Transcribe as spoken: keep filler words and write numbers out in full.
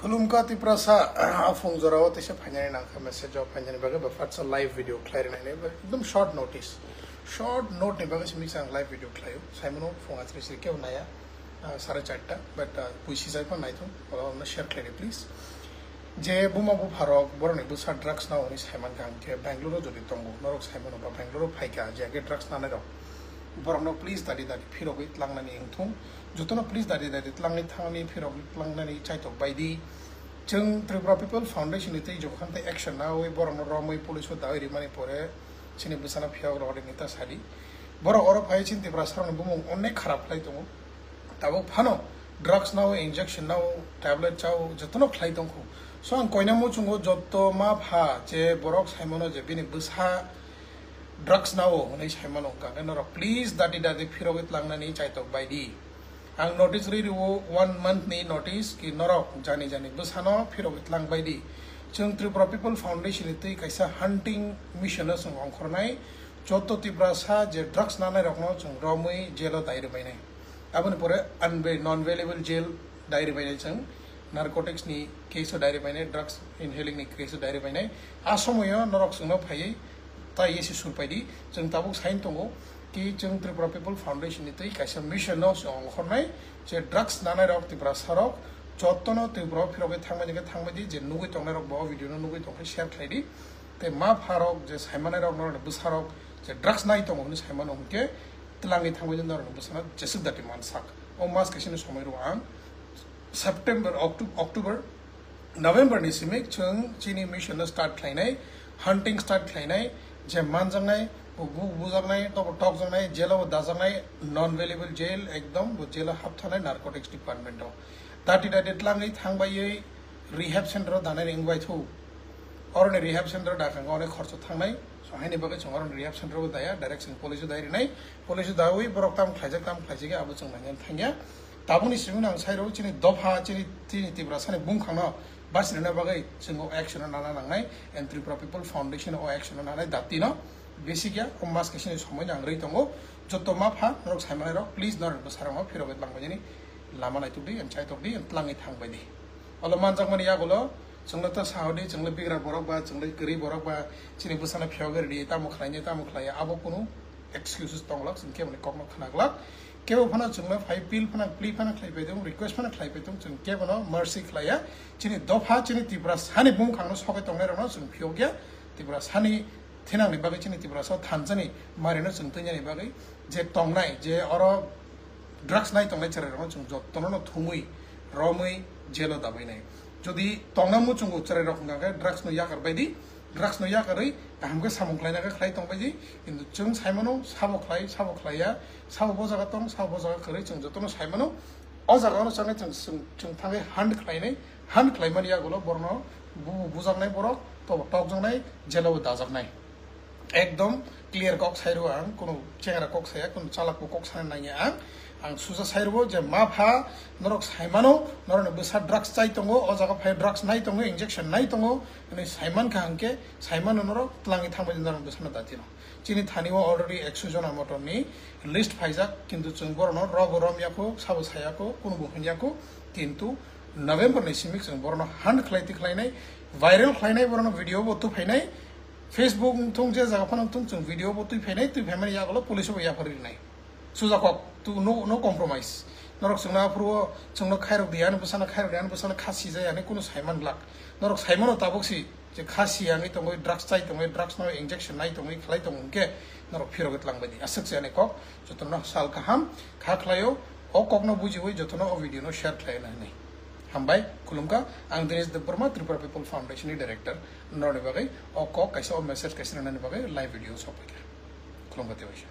Khulumkha Tiprasa, aphung jorao teisa phainani nangkha message o phainani bagwi ba fatsa live video khlai rinani ba ekdom short notice. Short note ni bagwi simi sang live video khlaio. Saimano phung achri sri keu naya, ah, sare charta, but, ah, puisi jai pa naithung, oro share khlaidi please. Je buma bupharok borokni bwsa drugs nao hwnwi saimankha hwnkhe Bangalore o jodi tongo, norok saimano ba Bangalore o phaikha je age drugs nanairok. Borokno please dadi dadi phirogwi tlangnani wngthung. Jotono please dadi dadi tlangwi thangni phirogwi tlangnani chaitok baidi. Chwng Tripura People Foundation ni twi jokhon tei action nawi borokno romwi police o dawi rimani pore chini bwsano phiyok rok ni ta sadi. Borok oro phai chini Tiprasa rokni bumung onek kharap khlai tongo. Tabuk phano drugs nao, injection nao, tablet chao, jotono khlai tongkho. So ang koina muchungo joto ma pha je borok saimano je bini bwsa drugs nao hwnwi saimano wngkha khe norok please dadi dadi phirogwi tlangnani chaitok baidi. Ang notice ri rio one month ni notice ki norok jani jani bwsano phirogwi tlang baidi. Chwng Tripura People Foundation ni twi kaisa hunting mission no chwng ongkhornai. Joto Tiprasa je drugs nanai rokno chwng romwi jail o dai rwbainai. Aboni pore unbe-, non-bailable jail diary bainai chwng, narcotics ni case o diary bainai, drugs inhaling ni case o diary bainai. A somoyo norok chwngno phaiwi tai esi surpaidi. Chwng tabuk sain tongo ki chwng Tripura People Foundation ni twi kaisa mission no chwng ongkhornai je drugs nanai rok Tiprasa rok jotono Tripura o phirogwi thangmani khe thangmani je nugwi tongnai rok bo video no nugwi tongkhe share khlaidi. Tei ma pharok je saimanai rok norokni bwsarok je drugs nai tongo hwnwi saimano hwnkhe twlangwi thangwi norokni bwsano jeswk dati mansak. O mas kaisini somoi rwo ang September, Octo-, October, November ni simi chwng chini mission no start khlainai, hunting start khlainai, je manjaknai, bo bu-, bujaknai, tobo tokjaknai, jail o dajaknai, non-bailable jail, ekdom bo jail o hapthanai narcotics department o. Dati dati twlangwi thangbaiwi rehab center o danai ring bai thu. Oroni rehab center o dakang onek khorcho thangnai. So haini bagwi chwng oroni rehab center o daya, direct chwng police o dai rinai. Police o dawi borok tam khlaijak, tam khlaijak, abo chwng nainani thangya. Tabukni simi ang sai rw chini dopha, chini, chini Tiprasa ni bumkhang no basi rwna bagwi chwng o action o nana nangnai. And Tripura People Foundation o action o nanai dati no. Basic ya, o mas kaisini somoi nang rwi tongo. Joto ma pha, norok saimanai rok, please norok bwsarok no phirogwi tlang bainani lama naituk di, and chaitok di, and twlangwi thang bai di. Olo manjakmani yagulo, chwngno ta sahodi, chwngno bigra borok ba, chwngno kwrwi borok ba, chini bwsano phiyogwi rwdi, tamo khlainai, tamo khlaiya, abo kunu excuses tonglak, chwng keboni kokno khnaglak. Kebo phano chwngno phai appeal phano, plea phano khlai paitong, request phano khlai paitong, chwng kebono mercy khlaiya. Chini dopha, chini Tiprasani bumkhangno sogwi tongnai rokno chwng phiyokya, Tiprasani thinangni bagwi chini Tiprasa thansa ni marino chwng twngjani bagwi je tongnai, je oro drugs nai tongnai chwrairokno chwng jotono no thumwi romwi jail o dabainai. Jodi tongna muchungo chwrairok hwnkha khe drugs no yakar baidi, drugs no yakarwi kaham khe samung khlaina khe khlai tong baidi, kintu chwng saimano sabo khlai, sabo khlaiya, sabo bo jaga tong, sabo bo jaga kwrwi chwng jotono saimano. O jaga no chwng, chwng, chwng thangwi hunt khlainai, hunt khlaimani yagulo borokno bu-, bujaknai borok, tobo tokjaknai, jail o dajaknai. Ekdom clear kok sai rwo ang, kunu chengra kok saya, kunu chalak bo kok sana nangya ang. Ang suja sai rwo je ma pha norok saimano, norokni bwsa drugs chai tongo, o jaga phai drugs nai tongo, injection nai tongo, hwnwi saimankha hwnkhe saimano norok twlangwi thangbai norokni bwsano datino. Chini thani o already ekso jona motom ni list phaijak, kintu chwng borokno robo romya kho, sabo saya kho, kunu bo hwnya kho, kintu November ni simi chwng borokno hunt khlai tikhlainai, viral khlainai, borokno video bo tuphainai, Facebook wngthung je jaga phano wngthung chwng video bo tuphainai, tuphaimani yagulo police bo yapharwi rinai. Sujakok, tu no, no compromise. Norok chwngno aphuru o chwngno khairok di, ani bwsano khairok di, ani bwsano khasi jai, ani kunu saiman glak. Norok saimano tabuk si je khasi wngwi tongwi, drugs chai tongwi, drugs no injection nai tongwi, khlai tong hwnkhe norok phirogwi tlang bai di. Aswk se ani kok, jotono sal kaham, kha khlaio, o kokno bujiwi jotono o video no share khlaina hwnwi. Hambai, khulumkha, ang Dinesh Debbarma, Tripura People Foundation ni director, norokni bagwi o kok kaisa, o message kaisa rwnani bagwi live video sokphaikha. Khulumkha tei waisa.